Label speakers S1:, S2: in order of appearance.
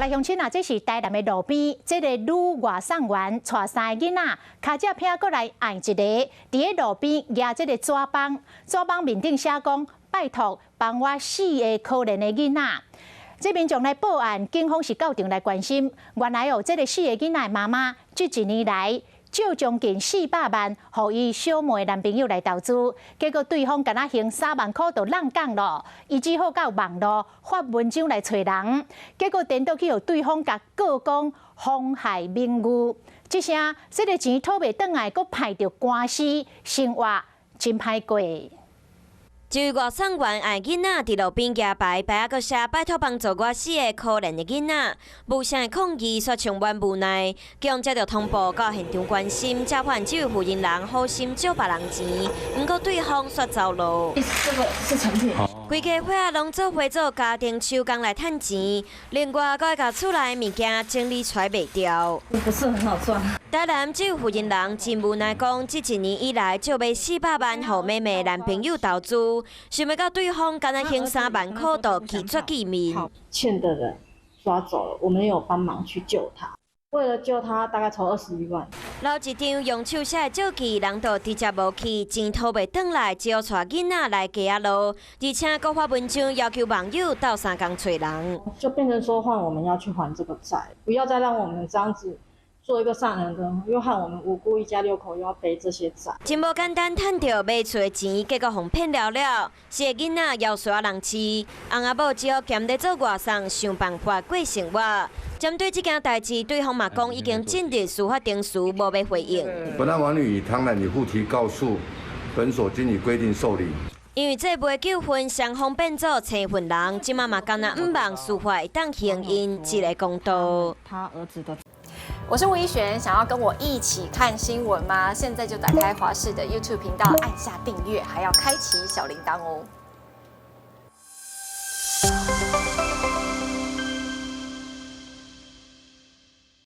S1: 來鄉親啊，這是台南的路邊，這个女外送員帶三个囡仔，跤車拼過來按一个，佇咧路邊舉這个紙枋，紙枋面頂寫講：拜託幫我四个可憐的囡仔。這民眾來報案，警方是到場來關心。原來哦，這个四个囡仔的媽媽，這一年來借將近400萬，予伊小妹男朋友來投資，結果對方敢若還3萬箍就挵工囉，伊只好到網路發文章來揣人，結果顛倒去予對方共告講妨害名譽，這下這个錢討袂轉來，閣歹著官司，生活真歹過。
S2: 一位外送員愛囡仔佇路邊舉牌，牌仔閣寫拜託幫助我四个可憐的囡仔，無聲的抗議煞充滿無奈，警接著通報到現場關心，才發現這位負責人好心借別人錢，毋過對方煞走路。
S3: 這個是成品。
S2: 規家伙仔攏做伙做家庭手工來趁錢，另外閣愛共厝內物件整理出來賣掉。
S3: 不是很好賺。
S2: 台南這位負責人真無奈講，這一年以來借欲400萬予妹妹男朋友投資，想欲到對方敢若還3萬箍就拒絕見面。
S3: 欠的人抓走了，我們有幫忙去救他。為了救他，大概籌21萬。
S2: 留一張用手寫的借據，人就直接無去，錢討袂轉來，只好帶囡仔來街仔路，而且閣發文章要求網友鬥相共揣人。
S3: 就變成說換我們要去還這個債，不要再讓我們這樣子做一個善人的，又害我們無辜一家六口又要背這些債。
S2: 真無簡單，趁著買厝的錢，結果予騙了了，四个囡仔猶需要人飼，翁仔某只好兼咧做外送，想辦法過生活。針對這件代誌，對方嘛講已經進入司法程序，無欲回應。
S4: 本案網女與唐男已互提告訴，本所均已規定受理。
S2: 因為這袂糾紛，雙方變做生分人，這馬嘛敢若向望司法會當還𪜶一个公道。
S3: 他兒子的。
S5: 我是吳怡璇，想要跟我一起看新聞嗎？現在就打開華視的 YouTube 頻道，按下訂閱，還要開啟小鈴鐺哦。